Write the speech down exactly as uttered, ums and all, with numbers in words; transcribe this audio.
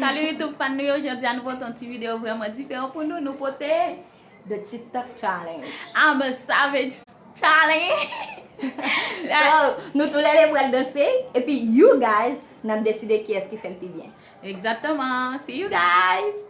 Salut YouTube fan nou yo, jodi a nou pote yon ti videyo vrèman diferan pou nou. Nou pote The TikTok Challenge. I'm a Savage Challenge. So, nou tou lè de pral danse, epi you guys, n ap deside kiyès ki fè l pi byen. Exactement. See you guys.